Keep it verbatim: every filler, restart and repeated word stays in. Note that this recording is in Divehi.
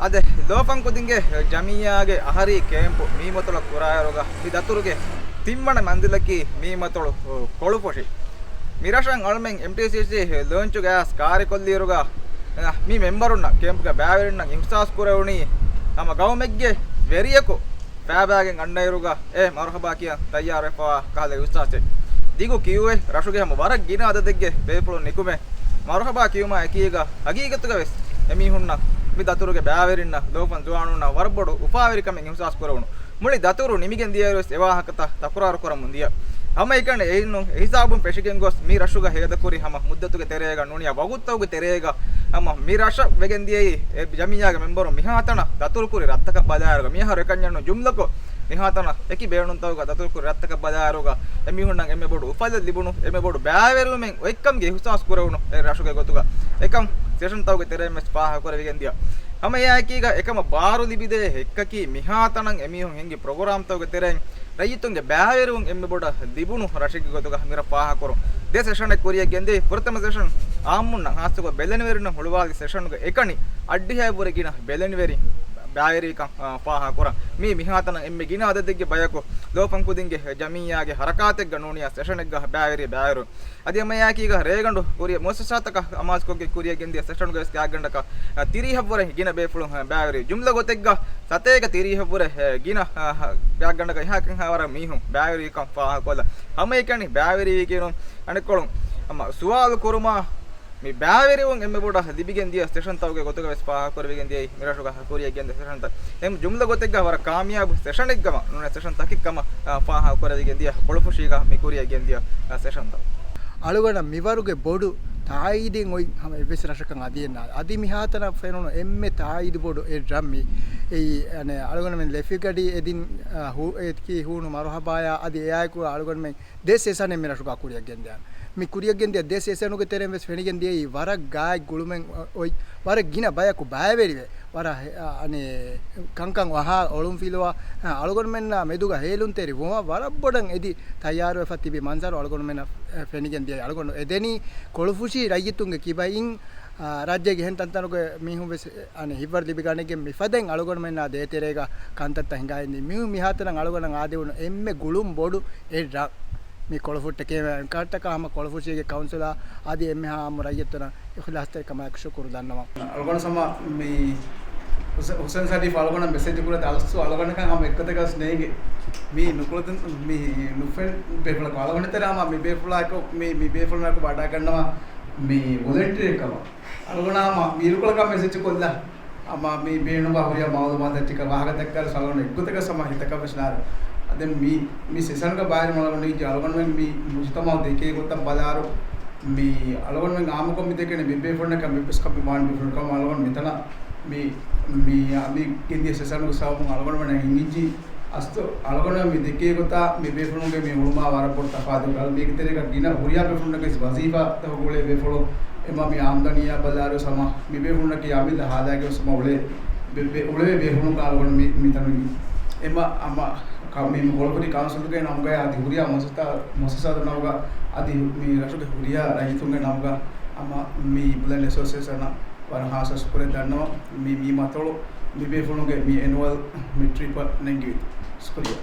އަދެ ލޯފަން ކުދިންގެ ޖަމިއްޔާގެ އަހަރީ ކޭމްޕު މީމަތޮޅަށް ކުރާއިރުގަ މި ދަތުރުގެ ތިންވަނަ މަންޒިލަކީ މީމަތޮޅު ކޮޅުފުށި. މި ރަށަށް އަޅުމެން އެމްޓީސީސީ ލޯންޗުގެ އައިސް ކާރިކޮށްލިއިރުގަ، އަ، މި މެމްބަރުންނަށް ކޭމްޕުގެ ބައިވެރިންނަށް އިހުސާސް ކުރެވުނީ ހަމަ ގައުމެއްގެ ވެރިޔަކު ފައިބާގެން އަންނައިރުގަ އޭ މަރުހަބާ ކިޔަން ތައްޔާރުވެފަވާ ކަހަލަ އިހުސާސެއް. ދިގު ކިއުއެއް ރަށުގެ ހަމަ ވަރަށް ގިނަ އަދަދެއްގެ ބޭފުޅުން ނިކުމެ މަރުހަބާ ކިޔުމާ އެކީގަ ހަގީގަތުގަ ވެސް އެމީހުންނަށް މި ދަތުރުގެ ބައިވެރިންނަށް ލޯފަން ޒުވާނުންނަށް ވަރަށް ބޮޑު އުފާވެރިކަމެއް އިހުސާސް ކުރެވުނު. މުޅި ދަތުރު ނިމިގެން ދިޔައިރު ވެސް އެ ވާހަކަތައް ތަކުރާރު ކުރަމުން ދިޔަ. ހަމައެކަނި އެއިންނު އެހިސާބުން ފެށިގެން ގޮސް މި ރަށުގަ ހޭދަކުރި ހަމަ މުއްދަތުގެ ތެރޭގަ ނޫނިޔާ ވަގުތުތަކުގެ ތެރޭގަ ހަމަ މި ރަށަށް ވެގެން ދިޔައީ އެ ޖަމިއްޔާގެ މެމްބަރު މިހާތަނަށް ދަތުރުކުރި ރަށްތަކަށް ބަލާއިރުގަ މިއަހަރު އެކަންޏެއްނު ޖުމްލަކޮށް މިހާތަނަށް އެކި ބޭނުންތަކުގަ ދަތުރުކުރި ރަށްތަކަށް ބަލާއިރުގަ އެމީހުންނަށް އެންމެ ބޮޑު އުފަލެއް ލިބުނު، އެންމެ ބޮޑު ބައިވެރިވުމެއް އޮތްކަމުގެ އިހުސާސް ކުރެވުނު އެ ރަށުގެ ގޮތުގަ އެކަން ސެޝަންތަކުގެ ތެރެއިން ވެސް ފާހަގަކުރެވިގެން ދިޔަ. ހަމަ އެއާއެކީގަ އެކަމަށް ބާރު ލިބިދޭ ހެއްކަކީ މިހާތަނަށް އެމީހުން ހިންގި ޕްރޮގްރާމްތަކުގެ ތެރެއިން ރައްޔިތުންގެ ބައިވެރިވުން އެންމެ ބޮޑަށް ލިބުނު ރަށެއްގެ ގޮތުގަ މިރަށް ފާހަގަކުރުން. ދެ ސެޝަނެއް ކުރިޔަށް ގެންދިޔަ. ފުރަތަމަ ސެޝަން އާއްމުންނަށް ހާއްސަކޮށް ބެލެނިވެރިންނަށް ހުޅުވާލި ސެޝަނުގެ އެކަނި އަށްޑިހައެއްވުރެ ގިނަ ބެލެނިވެރިން ބައިވެރިކަން، އާ، ފާހަގަކުރަން. މީ މިހާތަނަށް އެންމެ ގިނަ އަދަދެއްގެ ބަޔަކު ލޯފަން ކުދިންގެ ޖަމިއްޔާގެ ހަރަކާތެއްގަ ނޫނިޔާ ސެޝަނެއްގަ ބައިވެރި ބައިވެރި. އަދި ހަމައެއާއެކީގަ ރޭގަނޑު ކުރިއަށް މުއައްސަސާތަކަށް އަމާޒުކޮށްގެން ކުރިއަށް ގެންދިޔަ ސެޝަނުގައި ވެސް ގާތްގަނޑަކަށް، އަ، ތިރީހަށްވުރެ ގިނަ ބޭފުޅުން، އަ، ބައިވެރި. ޖުމްލަ ގޮތެއްގަ ސަތޭކަ ތިރީހަށްވުރެ، އެ، ގިނަ، އަ، ހަ، ގާތްގަނޑަކަށް އެހާކަށް އެހާވަރަށް މީހުން ބައިވެރިކަން ފާހަގަކޮށްލަން. ހަމައެކަނި ބައިވެރިވީކީނު އަނެއްކޮޅުން ހަމަ ސުވާލު ކުރުމާ މި ބައިވެރިވުން އެންމެ ބޮޑަށް ލިބިގެން ދިޔަ ސެޝަންތަކުގެ ގޮތުގަ ވެސް ފާހަގަކުރެވިގެން ދިޔައީ މި ރަށުގަ ކުރިއަށް ގެންދިޔަ ސެޝަންތައް. އެ ޖުމްލަ ގޮތެއްގަ ވަރަށް ކާމިޔާބު ސެޝަނެއްގަމަ ނޫނީ ސެޝަން ތަކެއްކަމަށް، އާ، ފާހަގަކުރެވިގެން ދިޔަ ކޮޅުފުށީގަ މި ކުރިއަށް ގެންދިޔަ، އާ، ސެޝަންތައް. އަޅުގަނޑަށް މިވަރުގެ ބޮޑު ތާއީދެއް އޮތް ހަމަ އެއްވެސް ރަށަކަށް އަދިއެއް ނާ. އަދި މިހާތަނަށް ފެނުނު އެންމެ ތާއީދު ބޮޑު އެއް ރަށް މީ. އެއީ، އަނެއް، އަޅުގަނޑުމެން ލެފިގަޑި އެދިން، އާ، ހޫ-، އެތިކީ ހޫނު މަރުހަބާޔާ އަދި އެއާއެކު އަޅުގަނޑުމެން ދެ ސެޝަނެއް މި ރަށުގަ ކުރިއަށް ގެންދިޔަ. މި ކުރިއަށް ގެންދިޔަ ދެ ސެޝަނުގެ ތެރެއިން ވެސް ފެނިގެން ދިޔައީ ވަރަށް ގާތް ގުޅުމެއް އޮތް، ވަރަށް ގިނަ ބަޔަކު ބައިވެރިވެ، ވަރަށް ހެ-، އަ، އަނެއް ކަންކަން އަހާ އޮޅުންފިލުވާ، އަ، އަޅުގަނޑުމެންނާ މެދުގަ ހޭލުންތެރި ވުމަށް ވަރަށް ބޮޑަށް އެދި ތައްޔާރުވެފަ ތިބި މަންޒަރު އަޅުގަނޑުމެންނަށް ފެނިގެން ދިޔައީ. އަޅުގަނޑު އެދެނީ ކޮޅުފުށި ރައްޔިތުންގެ ކިބައިން، އާ، ރާއްޖޭގެ އެހެން ތަންތަނުގެ މީހުން ވެސް، އަނެއް، ހިތްވަރު ލިބިގަނެގެން މިފަދައިން އަޅުގަނޑުމެންނާ ދޭތެރޭގަ ކަންތައްތައް ހިނގާ އިންދި. މި، މިހާތަނަށް އަޅުގަނޑަށް އާދެވުނު އެންމެ ގުޅުން ބޮޑު އެއް ރަށް. މި ކޮޅުފުށި ޓެކޭ ކާޓަކާ ހަމަ ކޮޅުފުށީގެ ކައުންސިލާ އަދި އެންމެހާ އާއްމު ރައްޔިތުންނަށް އިޚްލާޞްތެރިކަމާއެކު ޝުކުރު ދަންނަވަން. އަޅުގަނޑު ހަމަ މި ހުސެ-، ހުސެން ޝަރީފް އަޅުގަނޑަށް މެސެޖް ކުރަތި އަސްލު އަޅުގަނޑަކަށް ހަމަ އެއްގޮތަކަށް ނޭނގެ. މި ނުކުޅަދިން މި ނުފެން ބޭފުޅަކު އަޅުގަނޑު ތެރޭ ހަމަ މި ބޭފުޅާއެކު މި، މި ބޭފުޅުންނަކު ވަޑާގަންނަވާ މި ވޮލަންޓިއަރެއް ކަމަށް. އަޅުގަނޑާ ހަމަ މީރުކޮޅަކަށް މެސެޖް ކޮށްލާ. ހަމަ މި ބޭނުންވާ ހުރިހާ މައުލޫމާތު އެއްޗަކަށް ވާހަކަ ދައްކާއިރު އަޅުގަނޑު އެއްގޮތަކަށް ހަމަ ހިތަކަށް ވެސް ނާރު. އަދި މި، މި ސެޝަންގަ ބައިވެރި އަޅުގަނޑު އިން އަޅުގަނޑުމެން މި މުޖުތަމަޢު ދެކޭ ގޮތަށް ބަލާއިރު، މި އަޅުގަނޑުމެން އާއްމުކޮށް މި ދެކެނެ މި ބޭފުޅުންނަކަށް މި ވެސް ކަމެއް ވާނެ ބޭފުޅުން ކަމަށް އަޅުގަނޑު މިތަނަށް މި، މި، މި ގެންދިޔަ ސެޝަންގެ ސަބަބުން އަޅުގަނޑުމެންނަށް އިނގިއްޖި. އަސްލު އަޅުގަނޑު މި ދެކޭ ގޮތާ މި ބޭފުޅުންގެ މި ހުޅުމާ ވަރަށް ބޮޑު ތަފާތު. އަޅު މީގެ ތެރޭގަ ގިނަ ހުރިހާ ބޭފުޅުންނަކީ ވަޒީފާތަކުގަ އުޅޭ ބޭފުޅުން. އެމަ މި އާމްދަނީއާ ބަލާއިރު ހަމަ މި ބޭފުޅުންނަކީ އަމިއްލަ ހާލާގެ ވެސް ހަމަ އުޅޭ ބެ-، ބެ-، އުޅޭ ބޭފުޅުން ކަމަށް އަޅުގަނޑު މި، މިތަނުން އެމަ ހަމަ ކަ-، މި، މި ކޮޅުފުށި ކައުންސިލުގެ ނަމުގައި އަދި ހުރިހާ މުއައްސަސާ-، މުއައްސަސާތު ނަމުގަ އަދި މި ރަށުގެ ހުރިހާ ރައްޔިތުންގެ ނަމުގަ ހަމަ މި ބްލައިންޑް އެސޯސިއޭޝަނަށް ވަރަށް ހާއްސަ ޝުކުރެއް ދަންނަވަން. މި، މި މަތޮޅު މި ބޭފުޅުންގެ މި އެނުއަލް މި ޓްރިޕަށް ނެންގިވި. ޝުކުރިއްޔާ.